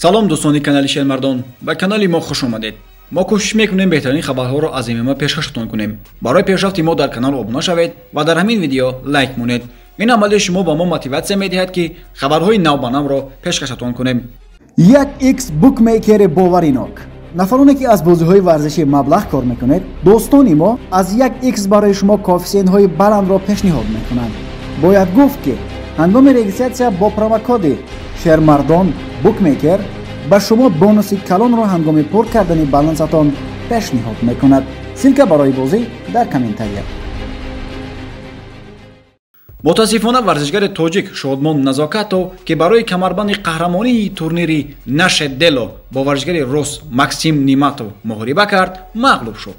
Салом, дӯстони канали Шермардон, ба канали мо хуш омадед. Мо кӯшиш мекунем беҳтарин хабарҳоро аз ММА пешкаштон кунем. Барои пешрафти мо дар канал обуна шавед ва дар ҳамин видео лайк монед. Ин амали шумо ба мо мотиватсия медиҳад, ки хабарҳои навбанавро пешкаштон кунем. Як X букмейкери боваринок. Нафароне ки аз бозиҳои варзишӣ маблағ кор мекунед, дӯстони мо аз як X барои шумо коэффисиентҳои баландро пешниҳод мекунанд. Бояд гуфт, ки ҳангоми регистратсия бо промокоди Шермардон букмейкер ба шумо бонуси калонро ҳангоми пур кардани балансатон пешниҳод мекунад. Ссылка барои бозӣ дар комментария. Мутаассифона, варзишгари тоҷик Шодмон Назокатов, ки барои камарбанди қаҳрамонии турнири Наше дело бо варзишгари рус Максим Ниматов муҳориба кард, мағлуб шуд.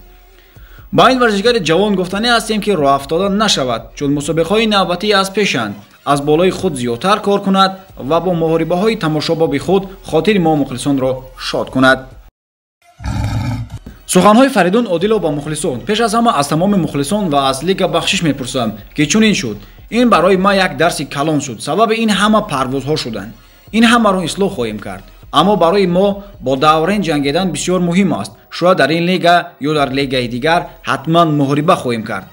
Ба ин варзишгари ҷавон гуфтанӣ ҳастем, ки роҳафтода нашавад, чун мусобиқаҳои навбатӣ аз пешанд. Аз болои худ зиёдтар кор кунад ва бо муҳорибаҳои тамошобоби худ хотири мо мухлисонро шод кунад. Суханҳои Фаридун Одилов ба мухлисон. Пеш аз ҳама аз тамоми мухлисон ва аз лига бахшиш мепурсам, ки чунин шуд. Ин барои ман як дарси калон шуд. Сабаби ин ҳама парвозҳо шуданд. Ин ҳамаро ислоҳ хоҳем кард, аммо барои мо бо Даврен ҷангидан бисёр муҳим аст. Шояд дар ин лига ё дар лигаи дигар ҳатман муҳориба хоҳем кард.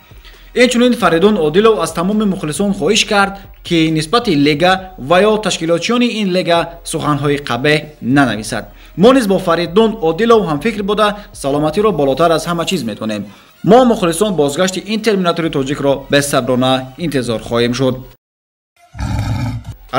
Инчунин Фаридун Одилов аз тамоми мухлисон хоҳиш кард, ки нисбати лига ва ё ташкилотчиёни ин лига суханҳои қабеҳ нанависад. Мо низ бо Фаридун Одилов ҳамфикр буда, саломатиро болотар аз ҳама чиз медонем. Мо мухлисон бозгашти ин терминатори тоҷикро бесаброна интизор хоҳем шуд.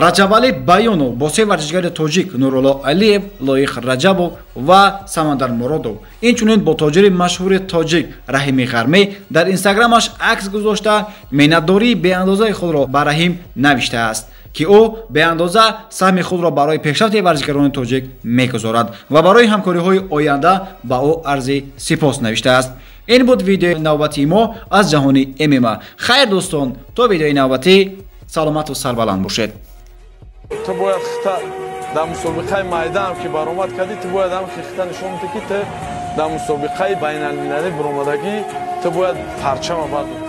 Раҷабалӣ Баёнов бо се варзишгари тоҷик, Нурулло Алиев, Лоиқ Раҷабов ва Самандар Муродов, инчунин бо тоҷири машҳури тоҷик Раҳими Ғармӣ дар инстаграмаш акс гузошта, миннатдории беандозаи худро ба Раҳим навиштааст, ки ӯ беандоза саҳми худро барои пешрафти варзишгарони тоҷик мегузорад ва барои ҳамкориҳои оянда ба ӯ арзи сипос навиштааст. Ин буд видеои навбатии мо аз ҷаҳони ММА. Хайр, дӯстон, то видеои навбатӣ саломату сарбаланд бошед. Ту бояд хита дар мусобиқаи майдаам ки баромад кардӣ, ту бояд ҳам хита нишон бидӣ, ки ту дар мусобиқаи байналмилалӣ баромадагӣ, ту бояд парчама бардорӣ.